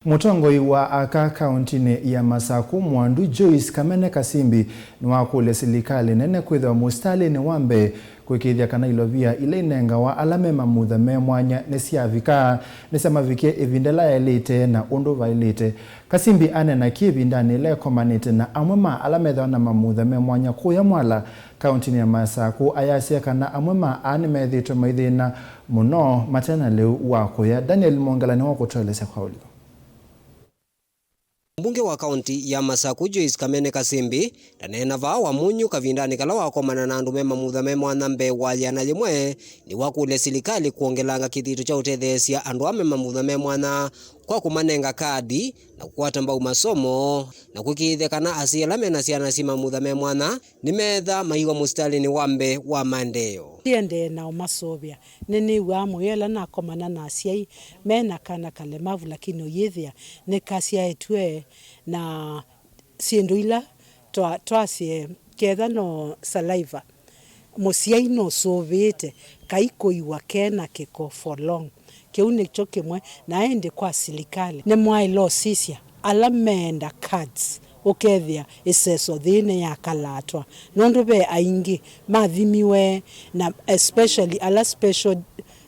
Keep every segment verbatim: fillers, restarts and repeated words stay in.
Mũtongoi wa aka kaũntinĩ ya Masaku, Mwandu Joyce Kamene Kasimbi, nĩwakũlya silikalĩ nene kwĩthĩwa mũsitalĩnĩ wa mbee kũĩkĩĩthya kana ilovia ila inengawa ala me mamutha me mwanya nĩsyavika, nĩsyamavikie ĩvinda ĩla yaĩlĩte na ũndũ vaĩlĩte. Kasimbi aneena kĩ ĩvindanĩ ĩla ĩkomanĩte na amwe ma ala methĩwa na mamutha me mwanya kũya Mwala, kaũntinĩ ya Masaku, ayasya kana amwe ma aa nĩmethĩĩtwe maithĩna mũno mate na lĩu wa kũya. Daniel Mwongela nĩwe ũkũtũelesya kwa ũliku. Mbunge wa kaũnti ya Masaku, Joyce Kamene Kasimbi, ndaneena vaa Wamunyu kavindanĩ kala wakomana na andũ me mamutha me mwanya mbee wa yĩana yĩmwe, nĩwakũlya silikalĩ kwongelanga kĩthito kya ũtetheesya andũ aa me mamutha me mwanya kwa kũmanenga kadi na kũkwata mbau masomo, na kũĩkĩĩthya kana asyai ala mena syana syĩ mamutha me mwanya nĩmeetha maiwa mũsitalĩnĩ wa mbee wa maendeeo. Ndiendee na ũmasũvĩa. Nĩnĩw'aa mũyo ĩla nakomana na asyai me na kana kalemavu, lakini ũyĩthĩa nĩkasyaĩtw'e na syĩndũ ila twa-, twasye ketha no saliva. Mũsyai nũsũvĩĩte kai kũiwa ke na kĩko for long. Kĩu nĩkyo kĩmwe. Na ĩndĩ kwa silikalĩ, nĩmwaĩle ũsisya ala meenda cards, ũkethĩa ĩseso yĩĩ nĩyakalatwa, nũndũ ve aingĩ mathimiwe, na especially ala special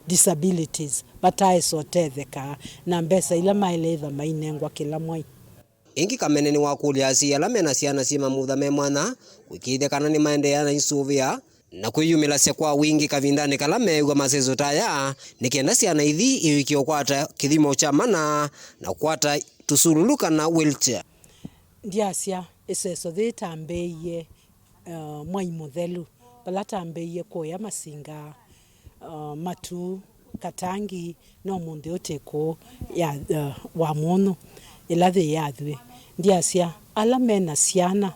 disabilities, mataaĩsa ũtetheka na mbesa ila maĩle ĩtha mainengwa kĩla mwai. Ĩngĩ Kamene nĩwakũlya asyai ala mena syana syĩ mamutha me mwanya kũĩkĩĩthya kana nĩmaendeea na isũvĩa na kwĩyumĩlasya kwa wingĩ kavindanĩ kala meew'a maseso ta aya, nĩ kenda syana ithi iwĩke ũkwata kĩthimo kya mana na kũkwata tũsululu kana wheelchair. Ndyasya ĩseso yĩĩ tambĩĩie, uh, mwai mũthelu, vala tambĩĩie kũya Masinga, uh, Matu, Katangi, no mũnthĩ ũtĩ kũũ ya, uh, Wamũnyũ, ĩla yĩ yathwĩ. Ndyasya ala mena syana,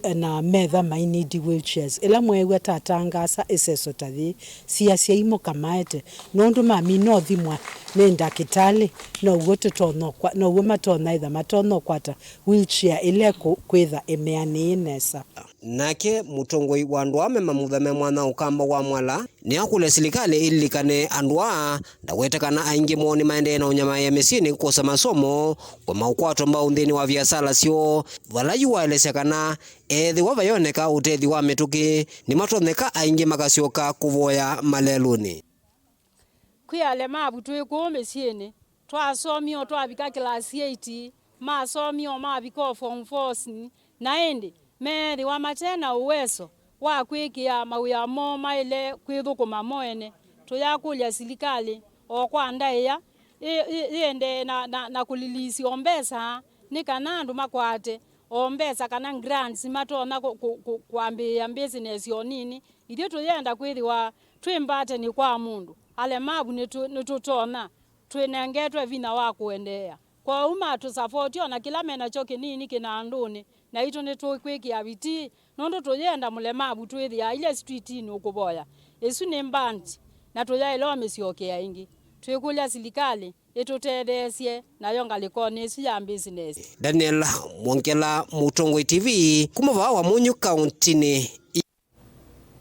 eh, na metha mainidi wheelchairs. Ĩla mweew'a tatangaasa ĩseso ta yĩĩ, si asyai mũkamaete, nũndũ mamina ũthimwa nĩ ndakĩtalĩ, now'o tũtonya ũkwa-, now'o matonya ĩtha matonya ũkwata wheelchair ĩla ĩkũ-, kwĩtha ĩmeanĩe nesa. Nake mũtongoi wa andũ aa me mamutha me mwanya Ũkamba wa Mwala nĩakũlya silikalĩ ĩlilikane andũ aa, ndawete kana aingĩ moo nĩmaendee na ũnyamaĩa mĩsyĩnĩ kwosa masomo, kũema ũkwatwa mbau nthĩnĩ wa viasala syoo, vala yu waelesya kana ethĩwa vayoneka ũtethyo wa mĩtũkĩ, nĩmatonyeka aingĩ makasyoka kũvoya malelũnĩ. Kwĩ alemavu twĩ kũũ mĩsyĩnĩ, twasomie o twavika class eight, masomie o mavika o form fours, na ĩndĩ meethĩwa mate na ũweso wa kwĩkĩa mawĩa moo maĩle kwĩthũkũma mo ene. Tũyakũlya silikalĩ o kwa ndaĩa ĩ-, ĩ-, ĩendee na, na, na kũlilisya o mbesa nĩ kana andũ makwate o mbesa kana grants matonya kũ-, kũ-, kũ-, kwambĩĩa business o nini. Ithyĩ tũyenda kwĩthĩwa twĩ mbatĩnĩ kwa mũndũ. Alemavu nĩtũ-, nĩtũtonya, twĩnengetwe vinya wa kũendeea. Kwoou matũsavoti o na kĩla menakyo kĩnini kĩna andũnĩ, naitũ nĩtũkwĩkĩa vitii, nũndũ tũyenda mũlemavu twĩthĩaa ailye streetinĩ ũkũvoya. Ĩsu nĩ mbandi, na tũyaĩle ũmĩsyokea ĩngĩ. Twĩkũlya silikalĩ ĩtũtetheesye nayo ngalĩkonĩ ĩsu ya mbisinesi. Daniel Mwongela, Mũtongoi T V, kuma vaa Wamunyu, kaũntinĩ